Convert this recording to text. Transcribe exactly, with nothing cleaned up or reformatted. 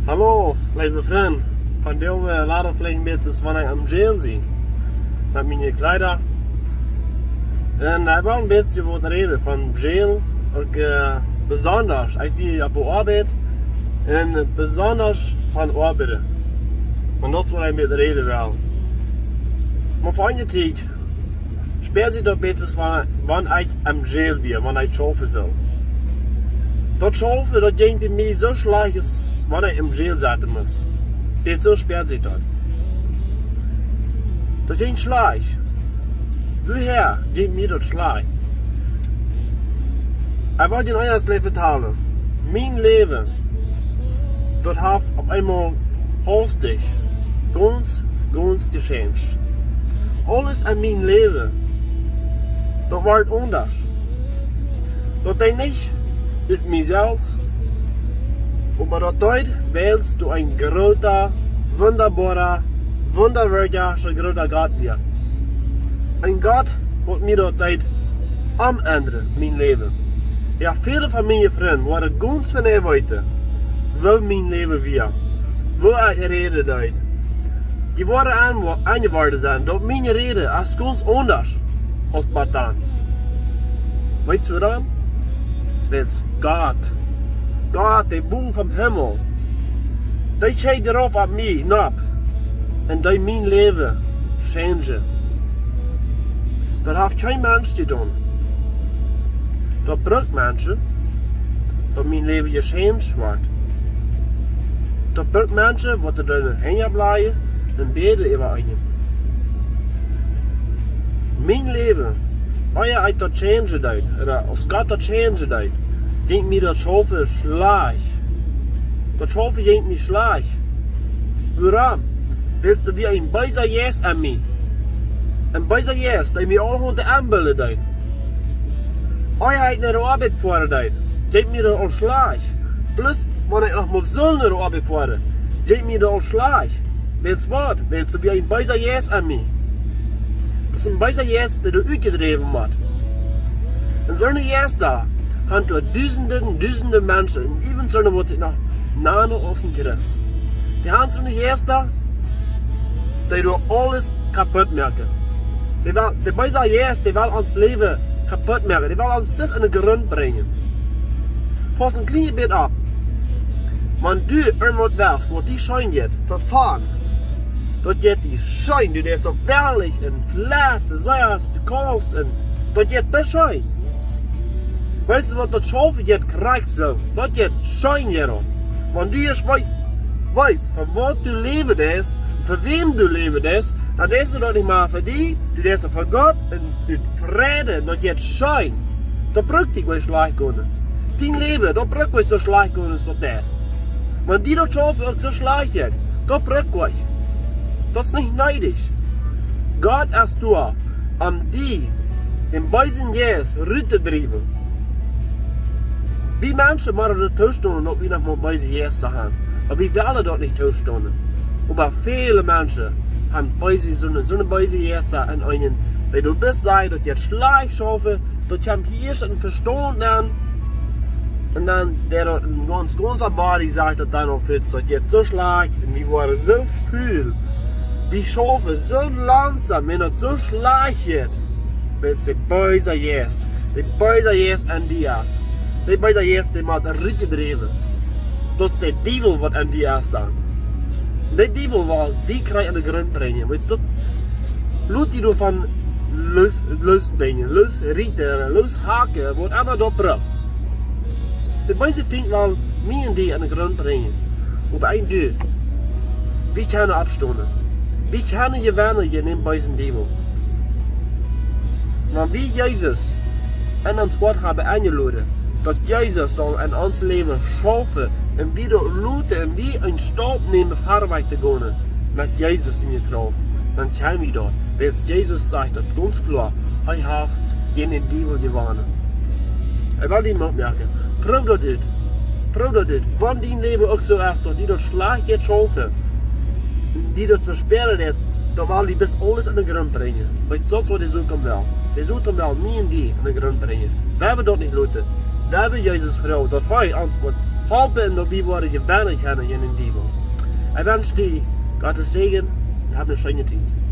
Hallo, leewe Frind. Vondoag, äh, lat wie veleicht een bät, aus wan ekj aum Jail sie. Met miene Kjleeda. Un ekj well een bät waut räden von Jail, uk, äh, besonda, ekj sie opp de Oabeit, un besonda von Oabeida. Wan daut waut ekj met räden well. Mau fa eene Tiet, späad sikj daut bäta, wan, wan ekj em Jail wia, wan ekj schaufen sull. Daut Schaufen, daut jinkj bie mie soo schlajcht, aus wan ekj em Jail sitten must. Bäta soo späad sikj daut. Daut jinkj schlajcht. Wuarom jinkj mie daut schlajcht? Ekj well junt eent vetalen. Mien Läwen, daut haft opp eemol haustich gaunz, gaunz jechanget. Aules aun mien Läwen, daut wort aundasch. Daut deed nich ut mie selfst, oba daut deed, wiels doa een groota, wundaboara, wundaboara, soo groota Gott wia. Een Gott, waut mie daut deed omendren, mien Läwen. Jo, väle von miene Frind woaren gaunz jeneiw weeten, woo mien Läwen wia, woo ekj räden deed. Dee woaren aun, aun jeworden sennen, daut mien Räden es gaunz aundasch aus bat dan. Weetst du wuarom? Wiels Gott, Gott, de Boa vom Himmel, dee kjikjt doaropp opp mie nopp un deed mien Läwen changen. Daut haft kjeen Mensch jedonen. Daut brukt Menschen, daut mien Läwen jechanget woat. Daut brukt Menschen, waut doa hinja bliewen un bäden äwa eenem. Mien Läwen, ea ekj daut changen deed, ooda aus Gott daut changen deed, jinkj mie daut Schaufen schlajcht. Daut Schaufen jinkj mie schlajcht. Wuarom? Wiels doa wia een beesa Jeist aun mie. Een beesa Jeist, dee mie aulahaunt aunbilden deed. Ea ekj no de Oabeit foaren deed, jinkj mie daut aul schlajcht. Plus, wan ekj noch mol sull no de Oabeit foaren, jinkj mie daut aul schlajcht. Wiels waut? Wiels doa wia een beesa Jeist aun mie. Daut es een beesa Jeist, dee doa utjedräwen woat. Un soone Jeista haben doa dusende un dusende Menschen, un äwent soone, waut sikj noch nanen aus een Christ. Dee haben soone Jeista, dee doa aules kaputt moaken. Dee well, de beesa Jeist, dee well ons Läwen kaputt moaken. Dee well ons bat aun de Grunt brinjen. Pauss een kjlien bät opp. Wan du irjentwaut west, waut die scheen jeit, fa fun. Daut jeit die scheen, du deist soo wellich un flat, soo aus du kaust, un daut jeit die scheen. Weetst du waut, daut Schaufen jeit krakjt soo. Daut jeit scheen, Jeroen. Wan du ieescht weetst, weetst, fa waut du läwen deist, fa wäm du läwen deist, dan deist du daut nich mea fa die, du deist daut fa Gott un ut Fräd, daut jeit scheen. Daut brukt die nich schlajcht gonen. Dien Läwen, daut brukt nich soo schlajcht gonen aus daut deit. Wan die daut Schaufen uk soo schlajcht jeit, daut brukt nich. Daut es nich needich. Gott es doa, om die, dän beesen Jeist, ruttodriewen. Wie Menschen motten daut toostonen, daut wie noch mol beese Jeista haben. Oba wie wellen daut nich toostonen. Oba väle Menschen haben beese, soone, soone beese Jeista aun eenem. Wan du best, saj, daut jeit schlajcht schaufen, daut jie haben hia ieescht een Vestaunt aun. Un dan, dee daut een gaunz, gaunz body sajcht, daut dan aul fält, daut jeit soo schlajcht, un wie woaren soo ful. Wie schaufen soo langsom, wan daut soo schlajcht jeit. Wiels de beesa Jeist, de beesa Jeist aun die es. De beesa Jeist, dee mott rutjedräwen. Daut es de Diewel, waut aun die es dan. De Diewel well die krakjt aun de Grunt brinjen. Weetst du, lot die doavon loos, loosbinjen, loosrieten, looshaken, waut emma daut brukt. De beese Fient well mie un die aun de Grunt brinjen. Oba een Dinkj, wie kjennen oppstonen. Wie kjennen jewennen jäajen dän beesen Diewel. Wan wie Jesus aun ons Hoat haben enjeloden, daut Jesus saul aun ons Läwen schaufen, un wie daut loten, un wie een Staup nämen, verwoats to gonen met Jesus siene Krauft, dan kjenn wie daut. Wiels Jesus sajcht daut gaunz kloa, hee haft jäajen dän Diewel jewonnen. Ekj well die Moot moaken. Proow daut ut. Proow daut ut. Wan dien Läwen uk soo es, daut die daut schlajcht jeit schaufen, die daut soo schwoa jeit, dan well die bat aules aun de Grunt brinjen. Weetst du, daut es waut de Soton well. De Soton well mie un die aun de Grunt brinjen. Wan wie daut nich loten, wan wie Jesus froagen, daut hee ons woat halpen, daut wie woaren jewennen kjennen en dän Diewel. Ekj wensch die Gottes Säajen un hab eene scheene Tiet.